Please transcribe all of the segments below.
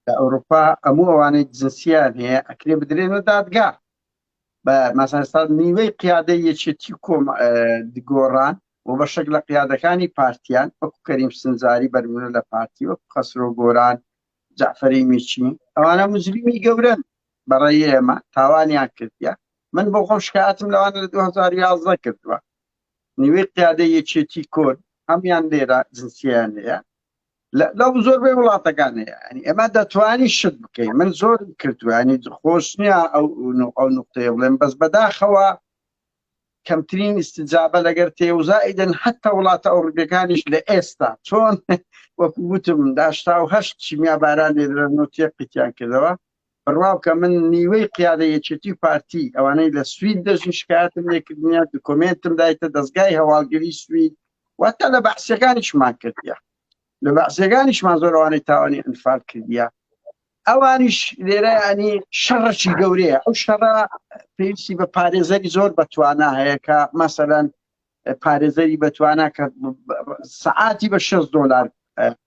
لە ئەوروپا هەموو ئەوانەی جنسیان هەیە ئەکرێ بدرێنە دادگا بە مەسەن ئێستا نیوەی قیادەی یەکێتی کۆم گۆڕان و بەشێک لە قیادەکانی پارتیان وەکو کەریم سنجاری بەرمونە لە پارتی وەکو خەسرۆ گۆران جەعفەری میچی ئەوانە مجریمی گەورەن بەڕێی ئێمە تاوانیان کردیە من بۆ خۆم شکایەتم لەوانە لە 2011 کردووە نیوەی قیادەی یەکێتی کۆن هەمیان لێرە جنسیان هەیە لەو زۆربەی وڵاتەکان هەیە ینی ئێمە دەتوانی شت بکەین من زۆر کردووە ینی خۆش نییە ئەو ئەو نقطەیە بڵێم بەس بەداخەوە کەمترین ئیستیجابە لەگەر تێ و زائیدن حتا وڵاتە ئەوروپیەکانیش لە ئێستا چۆن وەکو وتم داشتا و هەشت شیمیا باران لێدرن و تێقیتیان کردەوە بڕوا بکە من نیوەی قیادە یەکێتی و پارتی ئەوانەی لە سوید دەژین شکایەتم لێکردنیان دکۆمێنتم دایتە دەستگای هەواڵگری سوید واتە لە بەعسیەکانیشمان کردیە لە بەعسیەکانیشمان زۆر ئەوانەی تاوانی ئەنفال کردیە ئەوانیش لێرە ینی شەڕەکی گەورەیە ئەو شەڕە پێویستی بە پارێزەری زۆر بەتوانا هەیە کە مەسەلەن پارێزەری بەتوانا کە سەعاتی بە 6 دلار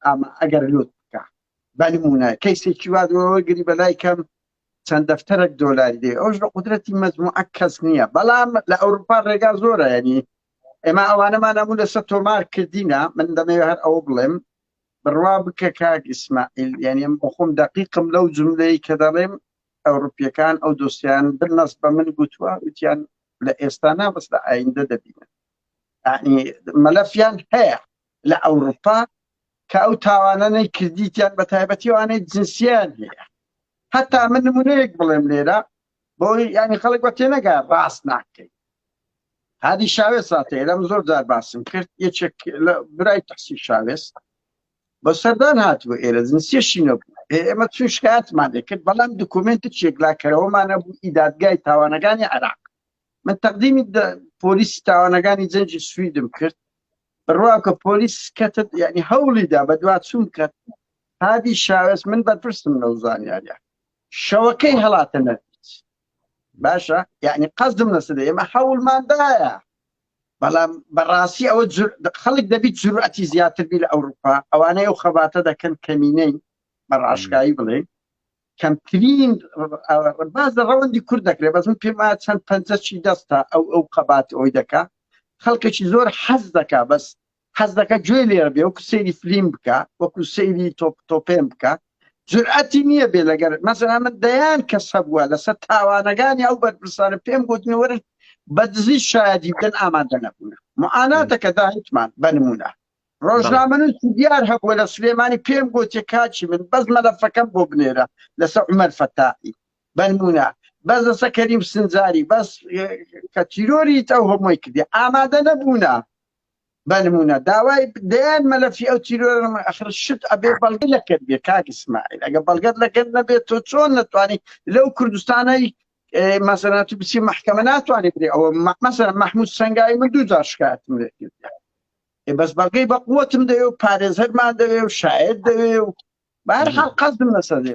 ئەمە ئەگەر لوت بکە بە نمونە کەیسێکی وا وەرگری بەلای کەم چەند دەفتەرێک دۆلاری دێ ئەوش لە قودرەتی مەجموعە کەس نییە بەڵام لە ئەوروپا ڕێگا زۆرە ینی ئێمە ئەوانەمان هەموو لەسەر تۆمار کردینە من دەمەوێت هەر ئەوە بڵێم بڕوا بکە کاک ئیسماعیل یعنی ئەم بۆ خۆم دەقیقم لەو جملەی کە دەڵێم ئەوروپیەکان ئەو دۆسیان بنەس بە من گوتووە وتیان لە ئێستا نا بەس لە ئایندە دەبینن یعنی مەلەفیان هەیە لە ئەوروپا کە ئەو تاوانانەی کردیتیان بە تایبەتی ئەوانەی جنسیان هەیە هەتا من نمونەیەک بڵێم لێرە بۆی ینی خەڵک بە تێنەگا ڕاست ناکەی هادی شاوێس ساتێ لەم زۆر جار باسم کرد یەکێک لە برای تەحسین شاوێس بە سەردان هاتبوو ئێرە جنسیەشی نەبوو ئێمە چون شکایەتمان دەکرد بەڵام دکومنتی چێکلاکەرەوەمان نەبوو ئی دادگای تاوانەکانی عێراق من تەقدیمی پۆلیسی تاوانەکانی جەنگی سویدم کرد بڕوا کە پۆلیس کەتت یعنی هەوڵی دا بەدوا چوون کە هادی شاوێس من بەرپرسم لەو زانیاریە شەوەکەی هەڵاتە نەرمیچ باشە یعنی قەزدم لەسەر ئێمە هەوڵماندایە بەڵام بەڕاستی ئەوە خەڵک دەبیت جورئەتی زیاتر بی لە ئەوروپا ئەوانەی ئەو خەباتە دەکەن کەمینەی بە ڕاشکایی بڵێ کەمترین باز لە ڕەوەندی کورد دەکرێت بەس من پێم وایە چەند پەنجەچی دەستە ئەو ئەو خەبات ئەوی دەکا خەڵکێکی زۆر حەز دەکا بەس حەز دەکا گوێ لێرە بێ وەکو سەیری فلیم بکا وەکو سەیری تۆپ تۆپێن بکا جورئەتی نییە بێ لەگەر مەسەلا من دەیان کەس هەبووە لەسەر تاوانەکانی ئەو بەرپرسانە پێم گوتنی وەرن بە دزی شایەدی بدەن ئامادە نەبوون معاناتەکە داهیتمان بە نمونە ڕۆژنامەنووسی دیار هەبووە لە سلێمانی پێم گوتێ کاکی من بەس مەلەفەکەم بۆ بنێرە لەسەر عومەر فەتاحی بەنمونە بەس لەسەر کەریم سنجاری بەس کە تیرۆری ئەو هەمووی کردی ئامادە نەبوونە بەنمونە داوای دەیان مەلەفی ئەو تیرۆرم ئەخر شت ئەبێ بەڵگە لەکەت بێ کاک ئیسماعیل ئەگە بەڵگەت لەکەت نەبێت تۆ چۆن نەتوانی لەو کوردستانەی مەسەلەن تو بچی محکەمە ناتوانانی بری ئەوە مەسەلەن مەحمود سەنگاوی من دوو جار شکایەتم لێ کرد بەس بەڵگەی بە قوتم دەوێ و پارێزەرمان دەوێ و شاید دەوێ و بەهەر حاڵ قەزم لەسەر دێ.